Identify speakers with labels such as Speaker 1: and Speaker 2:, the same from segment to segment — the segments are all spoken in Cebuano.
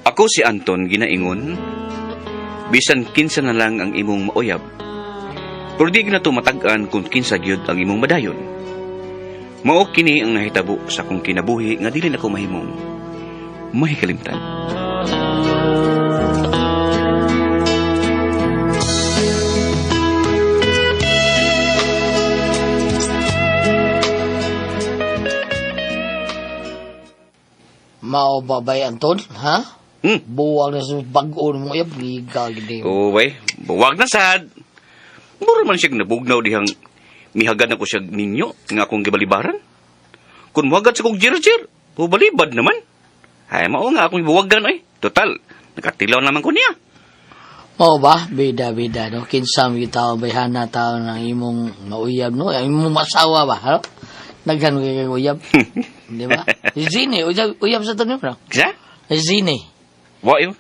Speaker 1: Ako si Anton ginaingon, bisan kinsa na lang ang imong mauyab. Pero di na to matag-an kung kinsa gyud ang imong madayon. Mao kini ang nahitabo sa akong kinabuhi nga dili nako mahimong mahikalimtan.
Speaker 2: Mao ba bay Anton, ha?
Speaker 1: Hmm.
Speaker 2: Buwag na sa bag-o mo uyab, giga gid.
Speaker 1: Oo, bay. Buwag na sad. Mura man siya nabugnaw dihang mihagad na ko siya ninyo nga akong gibalibaran. Kung muhagad sa kong jirjir, bubalibad naman. Ay, mao nga akong ibuwagan ay. Total, nakatilaw naman ko niya.
Speaker 2: Mao ba? Bida bida no. Kinsa man gyud tao bayhana tao ng imong mauyab no, ang imong masawa ba, ha? Daghan kay kay uyab, di ba? Si Zine, uyab, uyab sa tanim no.
Speaker 1: Kisa?
Speaker 2: Si Zine.
Speaker 1: Wa yun.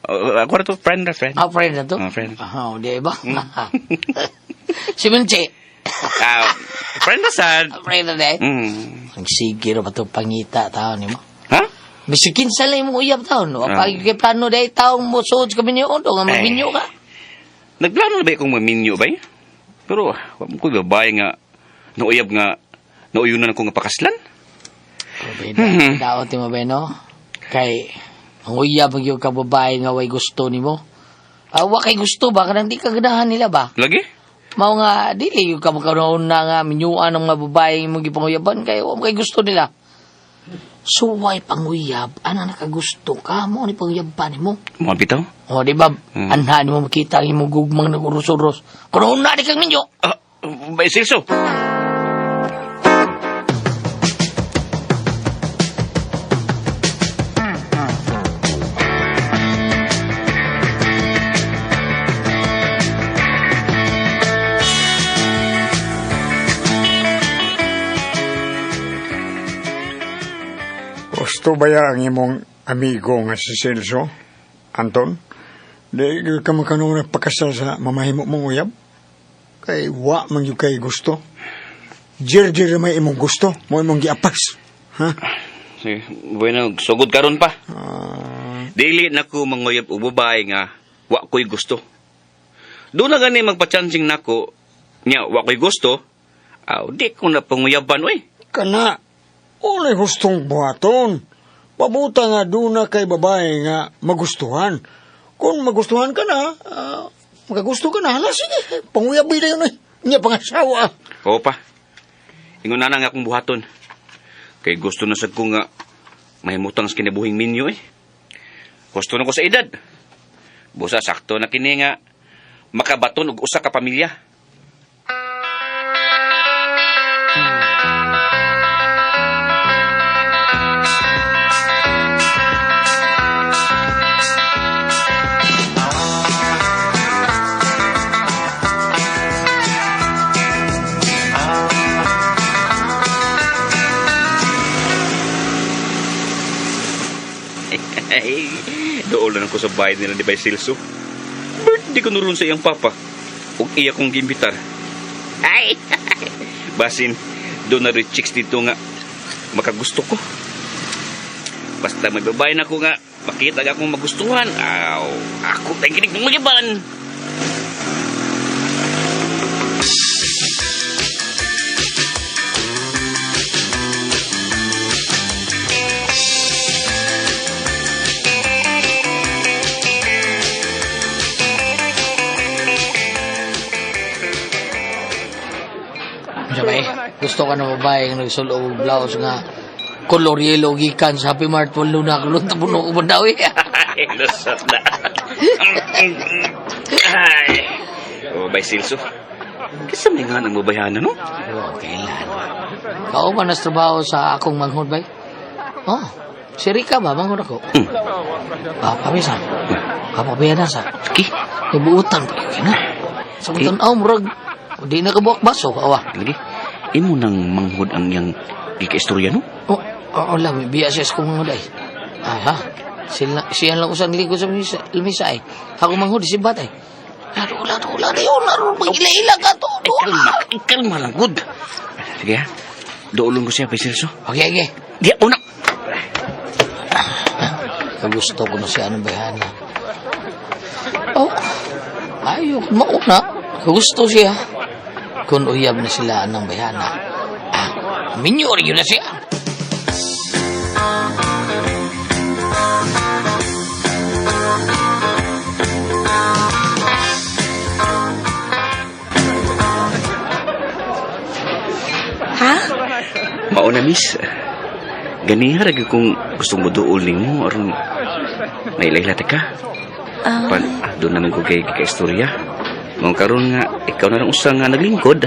Speaker 1: Ako na to, friend na friend.
Speaker 2: Ah, friend na to?
Speaker 1: Ah, friend.
Speaker 2: Ah, di ba? Si Minche,
Speaker 1: Ah, friend na sad.
Speaker 2: friend na di. Ang sige ra ba to pangita tao nimo?
Speaker 1: Ha?
Speaker 2: Bisag kinsa lang imong uyab tao no.
Speaker 1: Ah.
Speaker 2: Pag kay plano day taong mo suod ka minyo nga
Speaker 1: Eh.
Speaker 2: magminyo ka.
Speaker 1: Nagplano na ba akong maminyo ba? Pero, wa mo ko'y babae nga, nauyab nga, nauyunan ako nga pakaslan.
Speaker 2: Bida, daot mo ba no? Kay ang uyab ang ka babae nga way gusto nimo. Ah, wa kay gusto ba kanang di ka ganahan nila ba?
Speaker 1: Lagi?
Speaker 2: Mao nga dili yung ka makaroon na nga minyuan ng mga babae imong gipanguyaban kay wa mo kay gusto nila. Suway panguyab, ana nakagusto ka mo ni panguyaban nimo.
Speaker 1: Mga bitaw?
Speaker 2: O di ba? Anha nimo makita ang imong gugmang naguros-uros. Kuno na di kang minyo.
Speaker 1: Ah, bay Silso.
Speaker 3: Gusto ba ya ang imong amigo nga si Celso? Anton? Di gyud ka makanong nagpakasal sa mamahimo mong uyab? Kay wa man gyud kay gusto. Jirjir may imong gusto, mo imong giapas. Ha?
Speaker 1: Sige, bueno, sugod karon pa.
Speaker 3: Ah,
Speaker 1: Dili na ko manguyab og babae nga wa ko'y gusto. Doon na gani magpa-chancing nako, nya wa ko'y gusto, aw di ko na panguyaban oy.
Speaker 3: Kana, ulay gustong buhaton. Pabuta nga duna kay babae nga magustuhan. Kung magustuhan ka na, makagusto ka na, hala sige, panguyabi na yun eh. Nya pangasawa.
Speaker 1: Oo pa. Ingon na nga akong buhaton. Kay gusto na sad ko nga mahimutang sa kinabuhing minyo eh. Gusto na ko sa edad. Busa sakto na kini nga makabaton og usa ka pamilya. Dool na ko sa bahay nila ni Bay Silso. Birthday ko nuron sa iyang papa. Ug iya kong giimbitar. Ay! Basin, doon na rin chicks dito nga makagusto ko. Basta may babae na ko nga, makita nga akong magustuhan. Aw, ako tayong kinig ng mga.
Speaker 2: Unsa ba eh? Gusto ka na babae nga nagsulo og blouse nga color yellow gikan sa Happy Mart walo na kulon tapuno ko ba daw eh.
Speaker 1: Ay, lusot na. Ay. Oh, Bay Silso. Kasi may nga ng babayana, no?
Speaker 2: Oh, kailan. Kao man nas trabaho sa akong manghod bay. Oh, si Rika ba manghod ako? Ah, pamisa. Kapabiya na sa.
Speaker 1: Sige.
Speaker 2: Ibuutan pa yun na. Sa butan aw murag di na kabuak baso awa.
Speaker 1: Lagi, imo nang manghod ang iyang gikaistorya, no?
Speaker 2: Oh, oo lang, may biya siya sa kong manghod ay. Aha. Sila, siya lang usang ligo sa misa, lamisa ay. Ako manghod, si bat ay. Laro, laro, laro, yun, laro, mag-ila-ila ka to.
Speaker 1: Ay, kalma, ay, kalma lang, good. Sige, ha? Doolon ko siya, Bay Celso.
Speaker 2: Okay, okay.
Speaker 1: Di, una.
Speaker 2: Nakagusto ko na siya ng bayhana. Oh, ayo, mauna. Nakagusto siya. Kung uyab na sila ng bayhana, minyo rin yun na siya.
Speaker 4: Ha?
Speaker 1: Mauna, miss. Ganiha ra gyud kung gustong moduol nimo aron mailayla ta ka. Pan, doon naman ko kay kaistorya. Mga karon nga ikaw na lang usa nga naglingkod.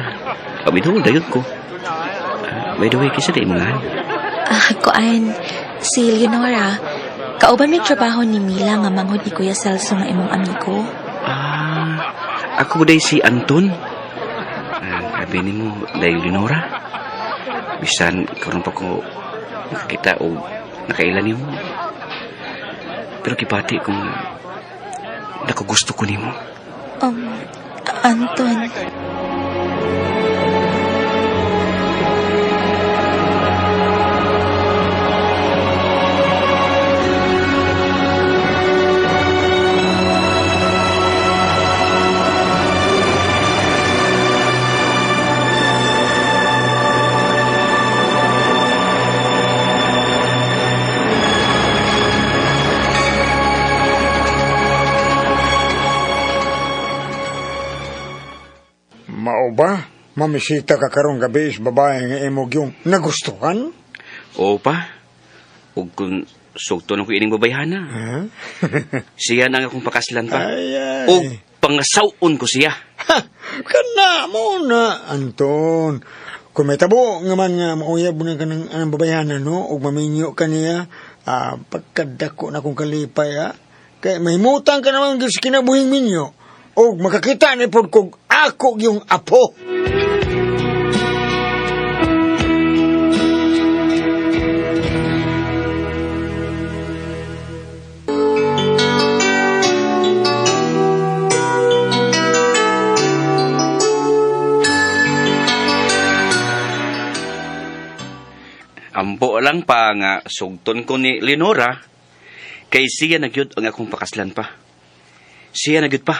Speaker 1: Pamiduol dayon ko. By the way, kinsa day imong ngalan?
Speaker 4: Kuan, si Leonora. Kauban may trabaho ni Mila nga manghod ni Kuya Celso nga imong amigo.
Speaker 1: Ako day si Anton. Sabi nimo, day Leonora. Bisan karon pa ko nakakita o nakaila nimo. Pero kipati kung nakagusto ko nimo.
Speaker 4: Anton.
Speaker 3: Mao ba? Mamisita ka karong gabi is babae nga imong yung nagustuhan?
Speaker 1: Oo pa. Ug kung sugto na ko ining babayhana.
Speaker 3: Ha?
Speaker 1: Siya na ang akong pakaslan pa.
Speaker 3: Ay, ay.
Speaker 1: Ug pangasawon ko siya.
Speaker 3: Ha! Kana mo na, Anton. Kung may tabo nga man nga mauyab na ka ng anang babayhana, no? Ug maminyo ka niya, pagkadako na kong kalipay, ha? Kay mahimutang ka naman sa kinabuhing minyo. Ug makakita ni pod kog ako yung apo.
Speaker 1: Ampo lang pa nga sugton ko ni Leonora kay siya na gyud ang akong pakaslan pa. Siya na gyud pa.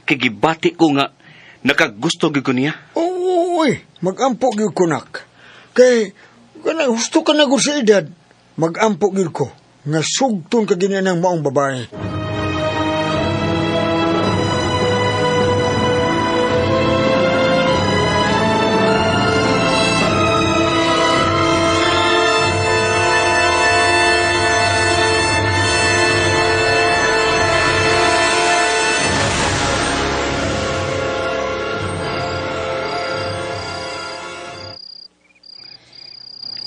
Speaker 1: Kay gibati ko nga nakagusto gyud ko niya.
Speaker 3: Uy, magampo gyud ko nak. Kay kana husto ka na gud sa edad, magampo gyud ko nga sugton ka gini ng maong babae.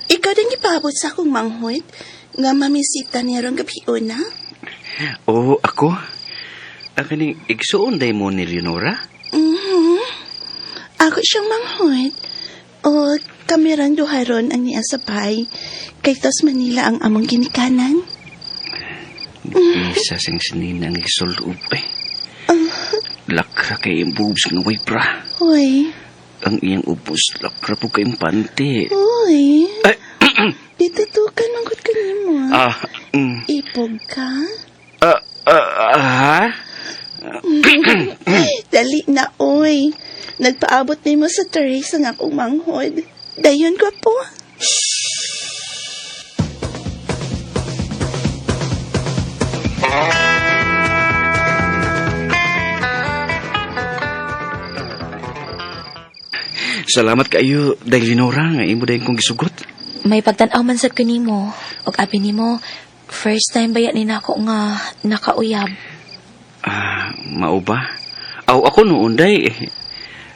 Speaker 5: Ikaw din gipaabot sa akong manghod nga mamisita niya rong gabi una.
Speaker 1: Oo, ako. Ang kaning igsuon day mo ni Leonora?
Speaker 5: Mhm. Ako siyang manghod. O kami rang duha ron ang niya sa bahay. Kay tos Manila ang among ginikanan.
Speaker 1: Isa sing sinina ang gisulub eh. Lakra kay iyang boobs nga way bra.
Speaker 5: Hoy,
Speaker 1: Ang iyang ubos, lakra po kay pante.
Speaker 5: hoy.
Speaker 1: Ay,
Speaker 5: Ditutukan manghod ka nimo. ah. Ipog ka?
Speaker 1: Ha?
Speaker 5: Dali na, oy. Nagpaabot nimo sa terrace ang akong manghod. Dayon ko po.
Speaker 1: Salamat kayo, dahil Leonora, nga imo dahil kong gisugot.
Speaker 4: May pagtan-aw man sad ko nimo. Og abi nimo, first time ba yan ni nako nga nakauyab?
Speaker 1: Mao ba? Aw, ako noon, day.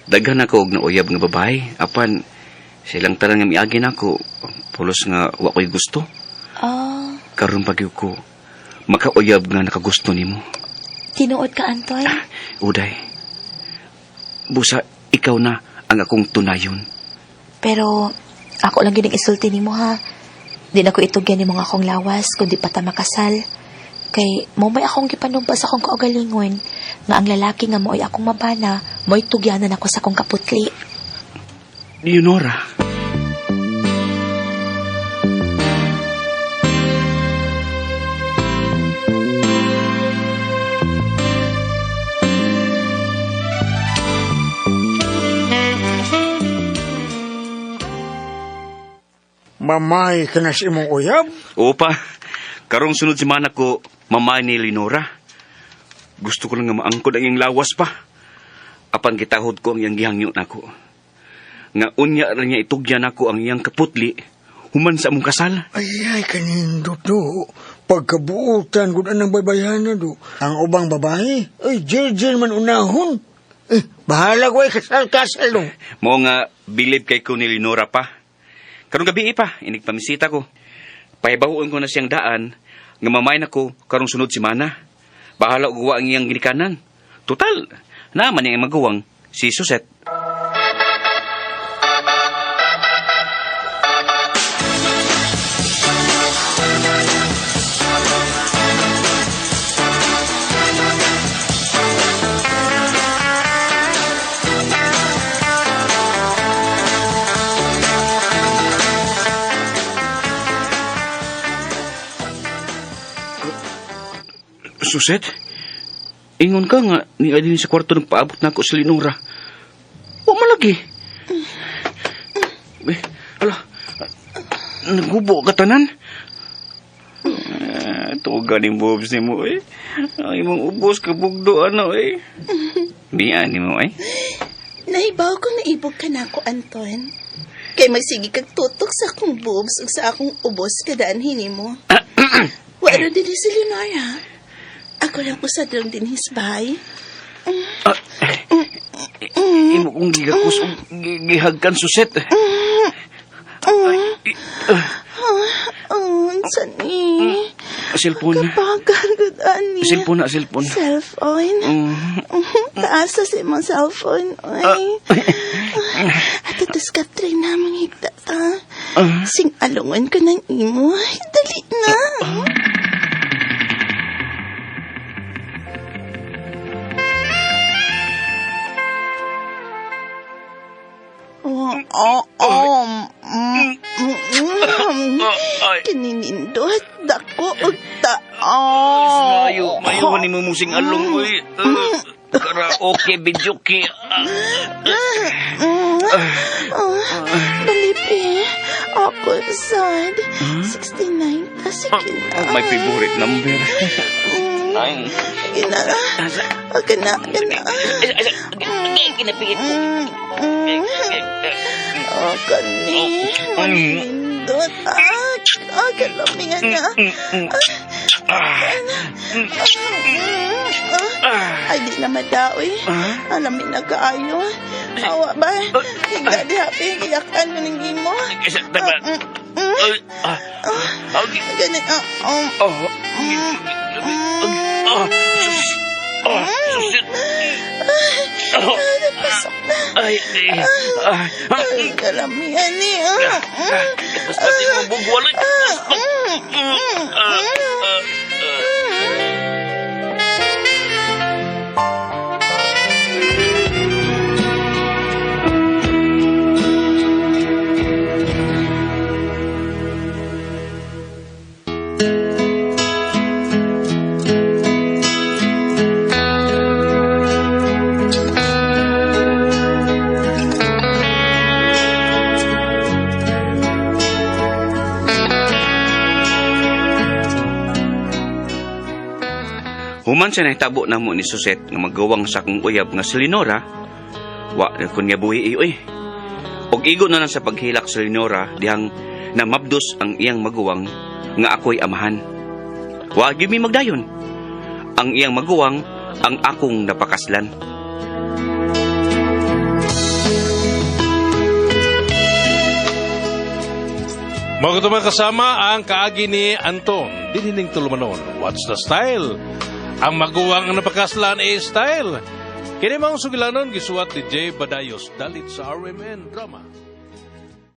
Speaker 1: Daghan ako og nauyab nga babae. Apan, silang tanan nga miagi nako, pulos nga wa ko'y gusto. Karon pa gyud ko, makauyab nga nakagusto nimo.
Speaker 4: Tinuod ka, Anton?
Speaker 1: Uday, busa ikaw na ang akong tunayon.
Speaker 4: Pero, ako lang gyud ang isulti nimo, ha? Di na ko itugyan nimo nga akong lawas, kundi pa ta makasal. Kay, mo may akong gipanumpa sa akong kaugalingon, nga ang lalaki nga mo'y akong mabana, mo'y tugyanan ako sa akong kaputli.
Speaker 1: Leonora.
Speaker 3: Mamay ka na sa imong uyab?
Speaker 1: Oo pa, karong sunod semana ko, mamay ni Leonora. Gusto ko lang nga maangkod ang iyang lawas pa. Apan gitahod ko ang iyang gihangyo nako. Nga unya ra niya itugyan nako ang iyang kaputli human sa among kasal.
Speaker 3: Ay, ay, kanindot do. Pagkabuutan kung anang baybayana do. Ang ubang babae, ay, jil-jil man unahon. Eh, bahala ko ay kasal-kasal do.
Speaker 1: Mao nga bilib kay ko ni Leonora pa. Karong gabi pa, inig pamisita ko. Pahibahuon ko na siyang daan nga mamay nako karong sunod semana. Bahala og guwa ang iyang ginikanan. Total, naman niyang maguwang si Suset. Suset, ingon ka nga ni Adeline sa kwarto nagpaabot na ako sa Leonora. Wa malagi. Eh, ala, nagubo ka tanan. Ah, tuga ni boobs ni mo eh. Ang imong ubos kabugdo ano eh. Biya ni mo eh.
Speaker 5: Nahibaw ko naibog ka na ako, Anton. Kay magsige kag tutok sa akong boobs ug sa akong ubos kadaan hini mo. Wala din si Leonora. Ako lang usad lang din his bahay.
Speaker 1: Ah, imo kong gigakos og gihagkan Suset.
Speaker 5: Oh, unsa ni?
Speaker 1: Cellphone.
Speaker 5: Kapagal gud ani.
Speaker 1: Cellphone na, cellphone.
Speaker 5: Cellphone. Taasa sa imong cellphone, oy. At ito na mong higda ta. Sing alungan ko ng imo. Dali na. Oh, oh,
Speaker 1: Ay.
Speaker 5: Kininindot, dako, ug tao.
Speaker 1: Mayo, mayo man nimo musing along oy. Karaoke, videoke.
Speaker 5: Dalipi, ako sad. 69 ta, sige na.
Speaker 1: My favorite number. Nine.
Speaker 5: Sige na. Okay na, okay na.
Speaker 1: Kinapigit ko.
Speaker 5: Oh, kani. Manindot. Ah, kalamihan na. Ay, di na madaoy. Alamin na kaayo. Awa ba? Higda di happy. Giyakan mo ng gimo. Ganit. Oh. Napasok na.
Speaker 1: Ay, ay, ay,
Speaker 5: Ay, kalamihan ni.
Speaker 1: Basta di mo bugwalay. Human sa nahitabo namo ni Suset nga magawang sa akong uyab nga si Leonora, wa na kun nga buhi oy. Og igo na lang sa paghilak sa Leonora dihang namabdos ang iyang maguwang nga ako'y amahan. Wa gyud mi magdayon. Ang iyang maguwang ang akong napakaslan.
Speaker 6: Mga kasama ang kaagi ni Anton. Dinining tulumanon. What's the style? Ang maguwang ang napakaslan ay style. Kini mga sugilanon gisuwat ni Jay Badayos dalit sa RMN Drama.